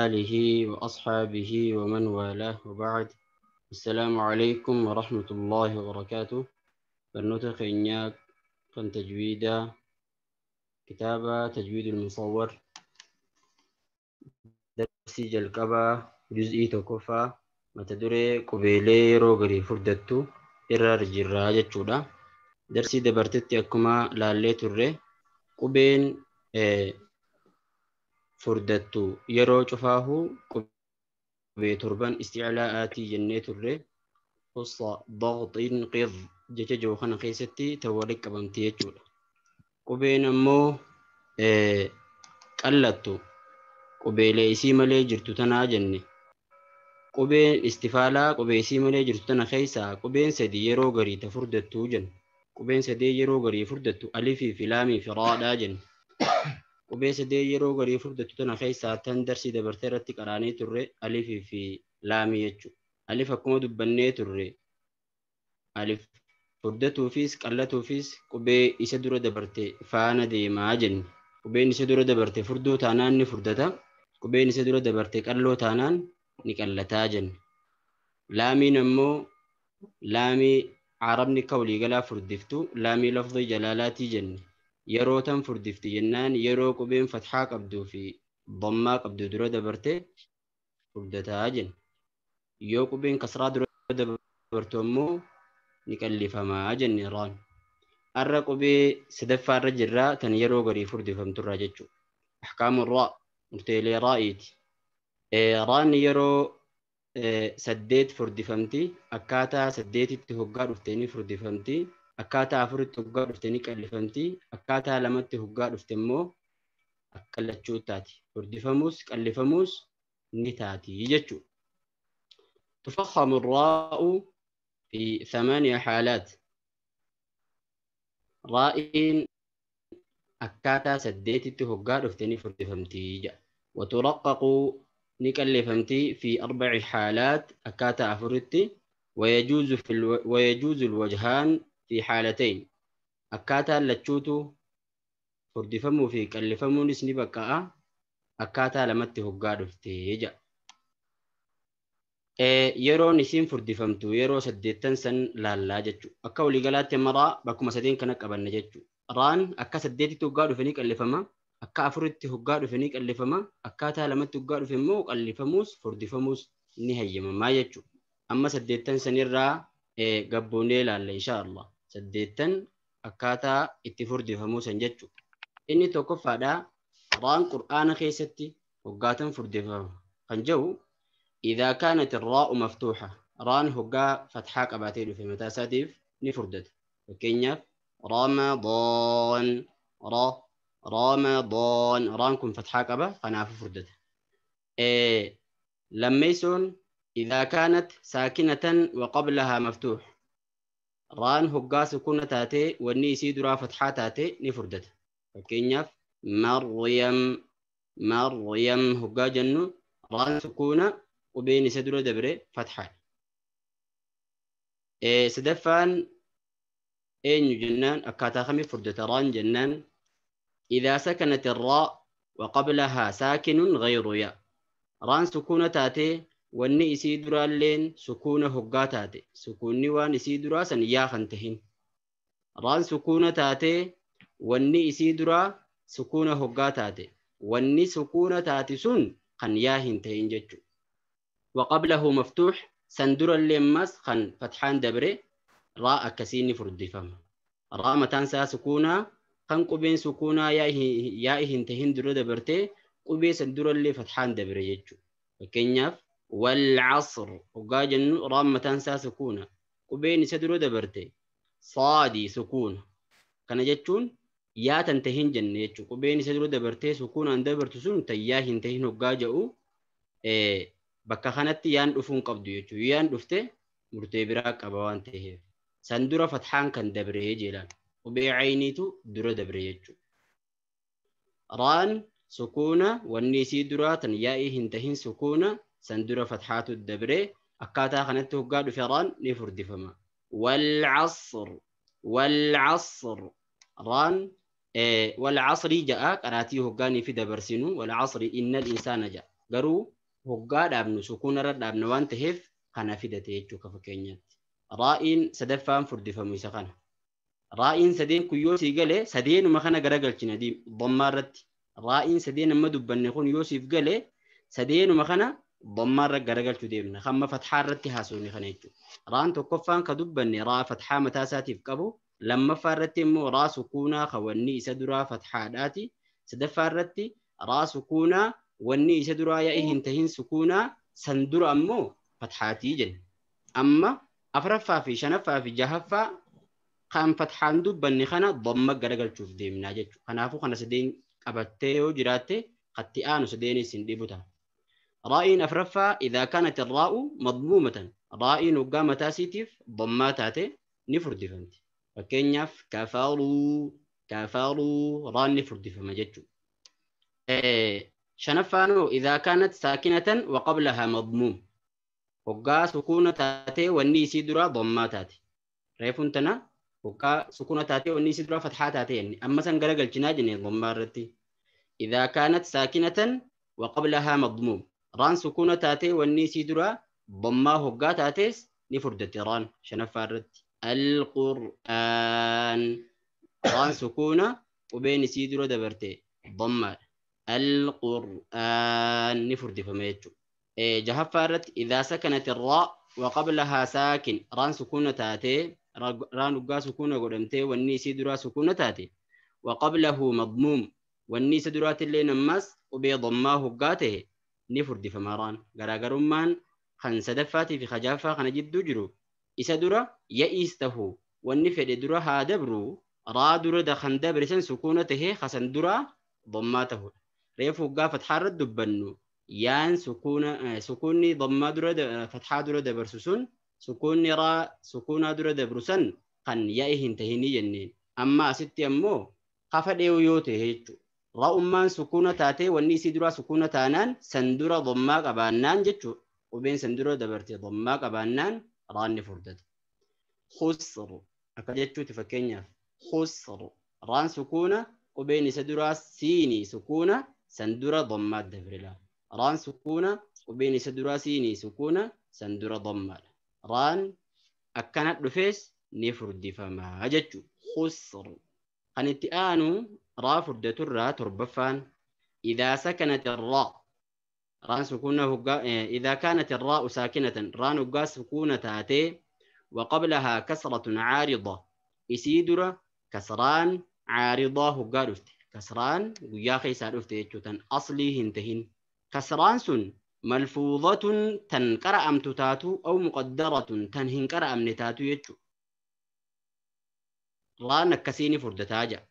آله وأصحابه ومن والاه وبعد. السلام عليكم ورحمة الله وبركاته. برنوتا خينياك كان تجويدا كتابة تجويد المصور درسي جلقبا جزئي توكفا mata duree qubeelee yeroo garii furdattu irra jirraa jechuudha. Darsii dabartetti akkuma laallee turre qubeen furdattu yeroo cufaahu qubee torban isticlaa'aatii jennee turre hussa dagxin qid jecha jiru kana keessatti ta walitti qabamti jechuudha. Qubeen ammoo qallattu qubeelee isii malee jirtu tanaa jenne. Qubeen istifaalaa qubee isii malee jirtu tana keessaa qubeen sadi yeroo garii ta furdattuu jenna. Qubeen sadee yeroo garii furdattu alifii fi laamii fi raadhaa jenna. Qubee sadee yeroo garii furdattu tana keessaa tan darsii dabartee irratti qaraanii turre alifii fi laamii jechuudha. Alif akkuma dubbannee turre alif furdatuufis qallatuufis qubee isa dura dabarte faana deemaa jenne. Qubeen isa dura dabarte furdoo taanaan ni furdata. Qubeen isa dura dabarte qalloo taanaan ni qallataa jenne. Laamiin ammoo laamii arabni akka waliigalaa furdiftu laamii lafdii jalaalaatii jenne. Yeroo tan furdifti jennaan yeroo qubeen fatxaa qabduu fi dammaa qabdu dura dabarte furdataa jenne. Yoo qubeen kasraa dura dabartu ammoo ni qallifamaa jenne raan. Arra qubee sadaffaarra jirraa tan yeroo garii furdifamturraa jechuudha. Ahkaamu raa murteelee raa'iiti. Raan yeroo saddeet furdifamti. Akkaataa saddeetitti hoggaa dhufte ni furdifamti. Akkaataa afuritti hoggaa dhufte ni qallifamti. Akkaataa lamatti hoggaa dhufte immoo akka lachuu taati. Furdifamuus qallifamuus ni taati jechuudha. تفخم الراء في 8 حالات. رائين akkaataa saddeetitti hoggaa dhufte ni furdifamti jedha. وترقق نكلفمتي في 4 حالات أكاتا أفرتي ويجوز الوجهان في حالتين. أكاتا لتشوتو فردفمو في كلفمو نسني بكاء أكاتا لمتي هقادو في yeroo isiin furdifamtu yeroo saddeettan san laallaa jechuudha. Akka waliigalaatti maraa bakkuma sadeen kana qabanna jechuudha. Raan akka saddeetitti hoggaa dhufe ni qallifama. Akka afuritti hoggaa dhufe ni qallifama. Akkaataa lamatti hoggaa dhufe immoo qallifamuus furdifamuus ni hayyamamaa jechuudha. Amma saddeettan sanirraa gabboonee ilaalla inshaallah. Saddeettan akkaataa itti furdifamuu san jechuudha. Inni tokkoffaadha raan qur'aana keessatti hoggaatan furdifama kan jedhu إذا كانت الراء مفتوحة ران هقا فتحة قباتي في متاساتيف نفردت وكينيا رمضان را رمضان رانكم فتحة قبا قناف فردت. لما يسون إذا كانت ساكنة وقبلها مفتوح ران هقا سكونة تاتي والنيسي درا فتحة تاتي نفردت وكينيا مريم مريم هقا جنو ران سكونة وبين سدرو دبره فتحة. سدفان إن جنان أكاتا خمي فردتران جنان إذا سكنت الراء وقبلها ساكن غير ياء ران سكونة تاتي والني إسيدرا لين سكونة هقا تاتي سكوني وان إسيدرا سن يا خنتهن ران سكونة تاتي والني إسيدرا سكونة هقا تاتي والني سكونة تاتي سن خن يا هنتهن جتشو وقبله مفتوح سندر اللمس خن فتحان دبري راء كسيني فردفم راء متانسا سكونا خن قبين سكونا يا إهن درو دبرتي قبي سندر اللي فتحان دبري يجو وكينياف والعصر وقاجن راء متانسا سكونا قبين سندر دبرتي صادي سكون كان جتشون يا تنتهن جن يجو قبين سندر دبرتي سكونا دبرتسون تياهن تهن وقاجو bakka kanatti yaan dhufuun qabdu jechuudha. Yaan dhufte murtee biraa qaba waan ta'eef. San dura fatxaan kan dabree jeelaan. Qubee cayniitu dura dabre jechuudha. Raan sukuuna wanni isii duraa tan yaa'ii hin tahin sukuuna san dura fatxaatu dabree akkaataa kanatti hoggaa dhufe raan ni furdifama. Walcasr walcasr raan walcasrii ja'a qaraatii hoggaanii fi dabarsinu walcasri innal insaana ja'a. Garuu hoggaa dhaabnu sukuunarra dhaabna waan ta'eef kana fidate jechuu ka fakkeenyaatti. Raa'iin sadaffaan furdifamu isa kana. Raa'iin sadeen kun yoo sii gale sadeenuma kana garagalchina dhammaa irratti. Raa'iin sadeen amma dubbanne kun yoo siif gale sadeenuma kana dhammaa irra garagalchuu deemna. Hamma fatxaa irratti haasofne kana jechuudha. Raan tokkoffaan ka dubbanne raa fatxaa mataa isaatiif qabu. Lammaffaa irratti immoo raa sukuunaa ka wanni isa duraa fatxaadhaati. Sadaffaa irratti raa sukuunaa wanni isa duraa yaa'ii hin tahin sukuunaa san dura ammoo fatxaatii jenna. Amma afuraffaa fi shanaffaa fi jahaffaa kan fatxaan dubbanne kana dhamma garagalchuuf deemnaa jechuudha. Kanaafuu kana sadeen qabattee yoo jiraatte qatti aanu sadeenis hin dhibu ta'a. Raa'iin afuraffaa idhaa kaanat raa'u madmuumatan. Raa'iin hoggaa mataa isiitiif dhammaa taate ni furdifamti. Fakkeenyaaf kafaruu kafaruu raan ni furdifama jechuudha. Shanaffaanoo idhaa kaanat saakinatan wa qablahaa madmuum. Hoggaa sukuuna taatee wanni isii duraa dhammaa taate. Reefuun tana hoggaa sukuuna taatee wanni isii duraa fatxaa taate jenne. Amma san garagalchinaa jenne dhammaa irratti. Idhaa kaanat saakinatan wa qablahaa madmuum. Raan sukuuna taatee wanni isii duraa dhammaa hoggaa taates ni furdatti raan shanaffaa irratti. Alqur'aan. Raan sukuuna qubeen isii dura dabarte dhammaadha. Alqur'aan ni furdifame jechuudha. Jahaffaa irratti idhaa sakanat irraa wa qablahaa saakin. Raan sukuuna taatee raan hoggaa sukuuna godhamtee wanni isii duraa sukuuna taate wa qablahu madmuum. Wanni isa duraatillee ammas qubee dhammaa hoggaa ta'e ni furdifama raan. Garaagarummaan kan sadaffaatii fi jahaffaa kana jidduu jiru isa dura ya'iis tahu wanni fedhe dura haa dabru raa dura kan dabre san sukuuna tahee kasan duraa dhammaa tahudha. Reefu hoggaa fatxaa irratti dubbannu yaan sukuuna sukuunni dhammaa dura fatxaa dura dabarsu sun sukuunni raa sukuunaa dura dabru san kan ya'i hin tahinii jenneen. Amma asitti ammoo kafa dheewu yoo ta'e jechuudha. Ra'ummaan sukuuna taatee wanni isii duraa sukuuna taanaan san dura dhammaa qabaannaan jechuudha. Qubeen san dura dabarte dhammaa qabaannaan raan ni furdata. Khusru akka jechuuti fakkeenyaaf. Khusru raan sukuuna qubeen isa duraa siinii sukuuna san dura dhammaa dabre laala. Raan sukuuna qubeen isa duraa siinii sukuuna san dura dhammaadha. Raan akkana dhufees ni furdifamaa jechuudha. Khusru kan itti aanu raa furdaturraa torbaffaan idhaa sakanat irraa raan sukuuna hoggaa idhaa kaanat irraa'u saakinatan raan hoggaa sukuuna taatee wa qablahaa kasratun caarida isii dura kasraan caaridaa hoggaa dhufte kasraan guyyaa keessaa dhufte jechuu tan aslii hin tahin kasraan sun malfuudatun tan qara'amtu taatu aw muqaddaratun tan hin qara'amne taatu jechuu raan akkasii ni furdataa ja'a.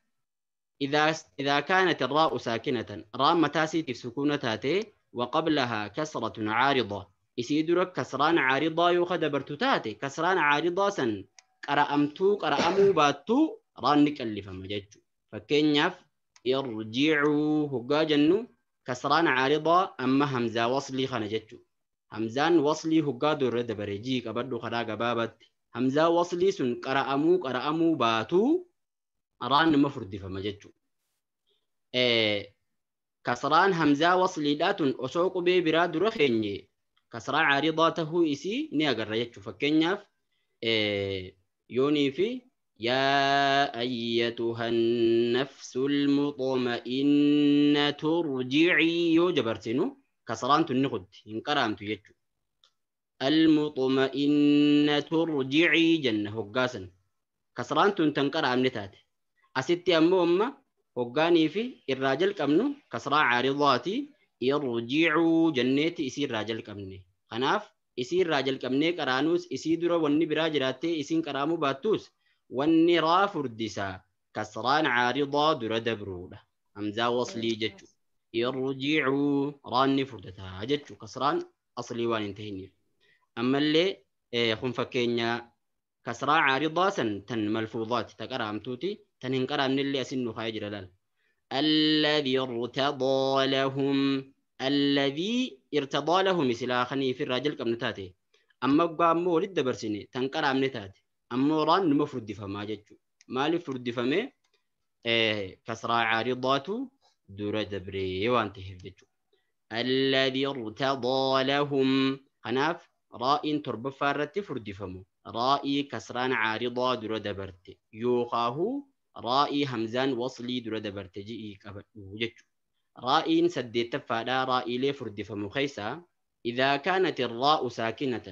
إذا كانت الراء ساكنة راء متاسي سكونة تاتي وقبلها كسرة عارضة إسيدرك كسران عارضة يوخد برتتاتي كسران عارضة سن قرأمتو قرأمو باتو ران نكلف مججو فكينيف يرجعوا هقا جنو كسران عارضة أما همزة وصلي خنججو همزان وصلي هقا در دبرجيك أبدو خراق بابت همزة وصلي سن قرأمو قرأمو باتو ران مفرد فمججو كسران همزة وصلي داتن أسوق بي براد رخيني كسران عارضاته إسي نياغر يجو فكينياف يوني في يا أيتها النفس المطمئنة ترجعي يو جبرتنو كسران تنقد إن يجو المطمئنة ترجعي جنة هقاسا كسران تنقر أمنتات أستي أمو أما هقاني في الراجل كمنو كسران عارضاتي يرجعوا جنتي يصير راجل كمني خناف يصير راجل كمني كرانوس يصير درا وني براجراتي يصير كرامو باتوس وني رافردسا كسران عارضة درا دبرودة همزة وصلي جتشو يرجعوا راني فردتها جتشو كسران أصلي وان انتهيني أما اللي خنفكينيا كسران عارضة سن تن ملفوظات تكرامتوتي تنهن كرام اللي أسنو خايجر لال الذي ارتضى لهم الذي ارتضى لهم سلا خني في الراجل كم نتاتي أما قام مولد دبرسني تنكرام نتاتي أما ران المفروض فما جتشو مالي فرد فما كسرى عارضات دور دبري وانتهي جتشو. Alladhi irtadaa lahum. Kanaaf raa'iin torbaffaa irratti furdifamu. Raa'ii kasraan caaridaa dura dabarte. Yookaahuu raa'ii hamzaan waslii dura dabarte ji'ii qabadhu jechuudha. Raa'iin saddeettaffaadhaa raa'iilee furdifamu keessaa إذا كانت الراء ساكنة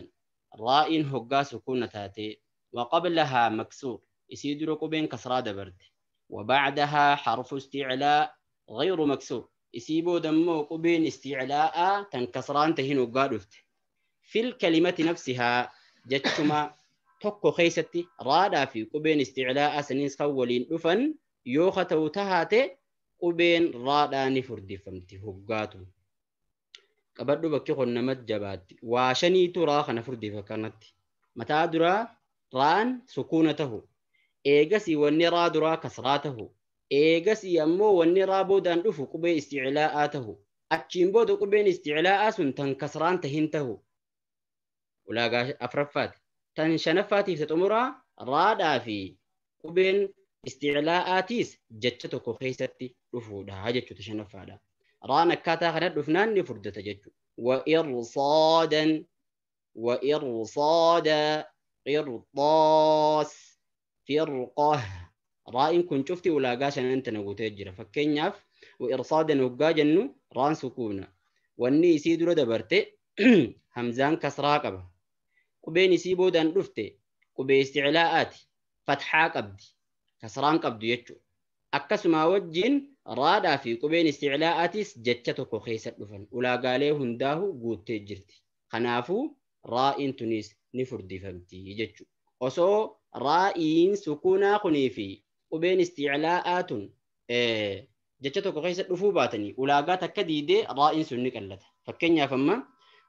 راء هقا سكونة تاتي وقبلها مكسور يسيدر قبين كسرى دبرت وبعدها حرف استعلاء غير مكسور يسيبو دمو قبين استعلاء تنكسران تهين وقادفت في الكلمة نفسها جتشما تكو خيستي رادا في قبين استعلاء سنين خولين أفن يوختو تهاتي قبين رادا نفردي فمتي هقاتو qabadhu bakki kun namatti jabaatti. Waa shaniitu raa kana furdifa kanatti. Mataa duraa raan sukuuna tahu. Eegasii wanni raa duraa kasraa tahu. Eegasii ammoo wanni raa boodaan dhufu qubee isticlaa'aa tahu. Achiin booda qubeen isticlaa'aa sun tan kasraan tahin tahu. Ulaagaa afraffaati. Tan shanaffaatiif ta xumuraa raadhaa fi qubeen isticlaa'aatiis jecha tokko keessatti dhufuudha jechuudha shanaffaadha. Raan akkaataa kana dhufnaan ni furdata jechuudha. Wa'irsaadan wa'irsaada qirxaas firqah. Raa'iin kun cufti ulaagaa shanan tana guutee jira. Fakkeenyaaf wa'irsaadan hoggaa jennu raan sukuuna. Wanni isii dura dabarte hamzaan kasraa qaba. Qubeen isii boodaan dhufte qubee isticlaa'aati. Fatxaa qabdi. Kasraan qabdu jechuudha. Akkasuma wajjin raadhaa fi qubeen isticlaa'aatis jecha tokko keessa dhufan ulaagaalee hundaahu guuttee jirti. Kanaafuu raa'iin tunis ni furdifamti jechuudha. Osoo raa'iin sukuunaa kunii fi qubeen isticlaa'aa tun jecha tokko keessa dhufuu baatanii ulaagaa takka diidee raa'iin sun ni qallata. Fakkeenyaaf amma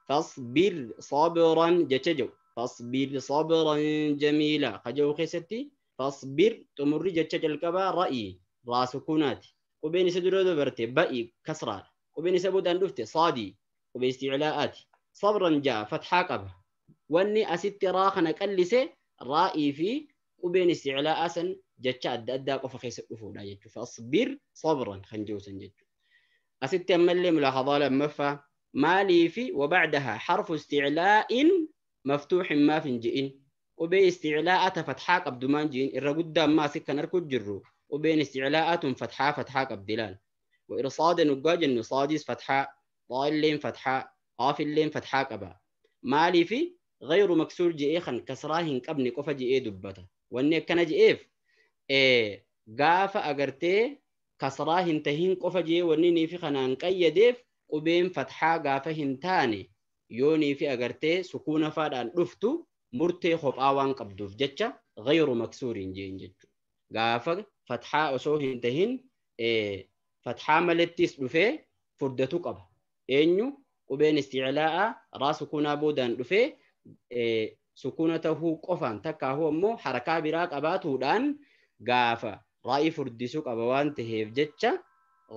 fasbir sabran jecha jedhu fasbir sabran jamiila kaja'u keessatti fasbir xumurri jecha jalqabaa ra'ii raa sukuunaati. Qubeen isa dura dabarte ba'i kasraadha. Qubeen isa boodaan dhufte saadii qubee isticlaa'aati. Sabran ja'a fatxaa qaba. Wanni asitti raa kana qallise raa'ii fi qubeen isticlaa'aa san jecha adda addaa qofa keessa dhufuudha jechuudha. Fasbir sabran kan jiru san jechuudha. Asitti ammallee mulaahadaa lammaffaa maalii fi wabacdahaa xarfu isticlaa'in maftuuxin maaf hin ji'in. Qubee isticlaa'aa ta fatxaa qabdu maan ji'in irra guddaa ammaa asi kan arku jirru. Qubeen isticlaa'aa tun fatxaa fatxaa qabdi laal. Wa'irsaadan hoggaa jennu saadiis fatxaa, xaalleen fatxaa, qaafilleen fatxaa qaba. Maaliifi غير مكسور ji'ee kan kasraa hin qabne qofa ji'ee dubbata. Wanni akkana ji'eef gaafa agartee kasraa hin tahin qofa ji'ee wanni niifi kanaan qayyadeef qubeen fatxaa gaafa hin taane yoo niifi agartee sukuuna faadhaan dhuftu murtee kophaa waan qabduuf jecha غير مكسور ji'een jechuudha. Gaafa fatxaa osoo hin tahin fatxaa malettis dhufee furdatu qaba. Eenyu qubeen isticlaa'aa raa sukuunaa boodaan dhufee sukuuna tahuu qofaan takkaahuu ammoo harakaa biraa qabaatuudhaan gaafa raa'ii furdisuu qaba waan taheef jecha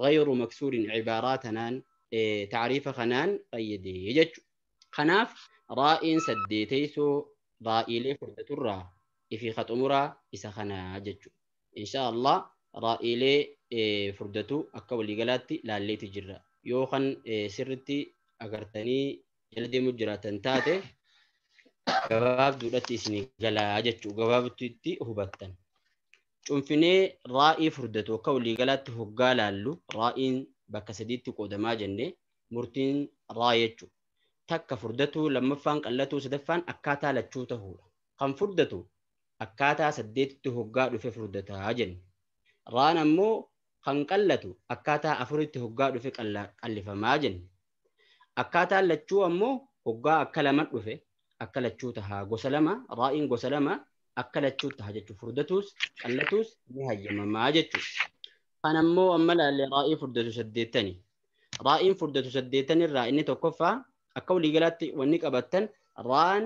غير مكسور cibaaraa tanaan tacriifa kanaan fayyadee jechuudha. Kanaaf raa'iin saddeeteessoo raa'iilee furdaturraa ifi xumuraa isa kanaa jechuudha. Insha Allah raa'iilee furdatu akka waliigalaatti laalleeti jirra. Yoo kan sirritti agartanii jala deemuu jiraatan taate gabaabduudhatti isinii galaa jechuudha. Gabaabduutti hubattan. Cunfinee raa'ii furdatu akka waliigalaatti hoggaa laallu raa'iin bakka sadiitti qoodamaa jenne murtiin raa jechuudha. Takka furdatuu, lammaffaan qallatuu, sadaffaan akkaataa lachuu tahuudha. Kan furdatu akkaataa saddeetitti hoggaa dhufe furdataa jenne. Raan ammoo kan qallatu akkaataa afuritti hoggaa dhufe qallifamaa jenne. Akkaataan lachuu ammoo hoggaa akka lama dhufe akka lachuu tahaa gosa lama raa'iin gosa lama akka lachuu taha jechuudha. Furdatuus qallatuus ni hayyamamaa jechuudha. Kan ammoo amma laalle raa'ii furdatu saddeettani. Raa'iin furdatu saddeettan irraa inni tokkoffaa akka waliigalaatti wanni qabattan raan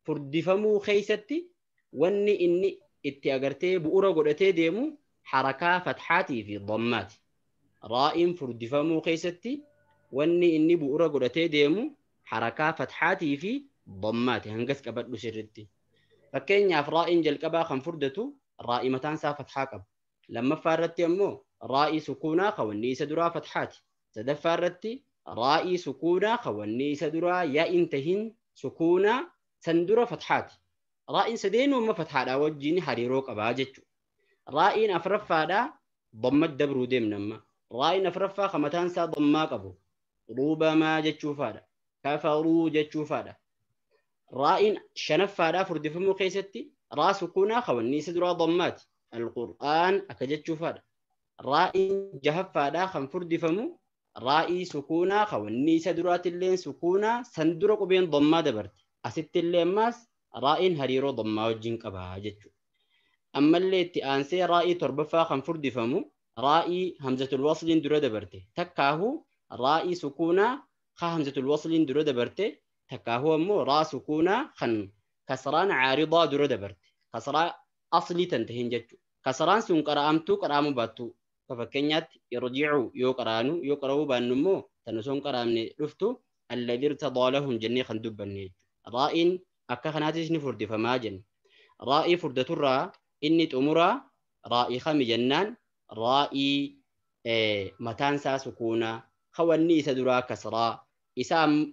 furdifamuu keessatti wanni inni itti agartee bu'uura godhatee deemu harakaa fatxaatii fi dammaati. Raa'iin furdifamuu keessatti wanni inni bu'uura godhatee deemu harakaa fatxaatii fi dammaati. Hangas qabadhu sirritti. Fakkeenyaaf raa'iin jalqabaa kan furdatu raa'ii mataan isaa fatxaa qaba. Lammaffaa irratti ammoo raa'ii sukuunaa kan wanni isa duraa fatxaati. Sadaffaa irratti Raa'ii sukuunaa kawanni isa duraa yaa'iin tahin sukuunaa san dura fathaati. Raa'iin sadeenuu amma fathaadhaa wajjin hariiroo qabaa jechuudha. Raa'iin afuraffaadhaa damma dabruu deemna amma. Raa'iin afuraffaa kan mataan isaa dammaa qabu. Ruubamaa jechuufaadha. Kafaruu jechuufaadha. Raa'iin shanaffaadhaa furdifamuu keessatti raa sukuunaa kawanni isa duraa dammaati. Alqur'aan akka jechuufaadha. Raa'iin jahaffaadhaa kan furdifamu raa'ii sukuunaa kawanni isa duraatillee sukuunaa san dura qubeen dammaa dabarte. Asittillee ammaas raa'iin hariiroo dammaa wajjin qabaa jechuudha. Ammallee itti aansee raa'ii torbaffaa kan furdifamu raa'ii hamzatul wasliin dura dabarte. Takkaahu raa'ii sukuunaa ka hamzatul wasliin dura dabarte. Takkaahu ammoo raa sukuunaa kan kasraan caaridaa dura dabarte. Kasraa aslii tan tahin jechuudha. Kasraan sun qara'amtuu qara'amuu baattu. Fakkeenyaatti irji'uu yoo qaraanu yoo qara'uu baannu immoo tan osoo hin qaraamne dhuftu alladhi irtadaa lahum jennee kan dubbanne jechuudha. Raa'iin akka kanaatis ni furdifamaa jenna. Raa'ii furdaturraa inni xumuraa raa'ii kami jennaan raa'ii mataan isaa sukuunaa kawanni isa duraa kasraa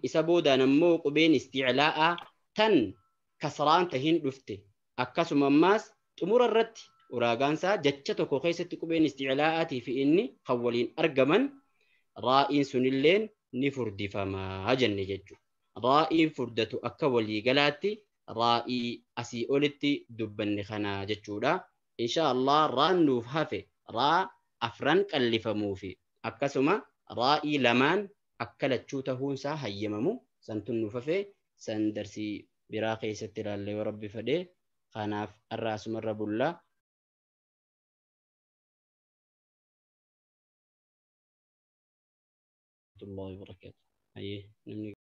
isa boodaan ammoo qubeen isticlaa'aa tan kasraan tahin dhufte akkasuma ammaas xumura irratti uraagaan isaa jecha tokko keessatti qubeen isticlaa'aatii fi inni kan waliin argaman raa'iin sunilleen ni furdifamaa jenne jechuudha. Raa'iin furdatu akka waliigalaatti raa'ii asii olitti dubbanne kana jechuudha. Insha Allah raan nuuf hafe raa afran qallifamuu fi akkasuma raa'ii lamaan akka lachuu tahuunsaa hayyamamu santun nuuf hafe san darsii biraa keessatti ilaallee yoo rabbi fedhe kanaaf har'a asumarra bullaa. الله وبركاته. أيه.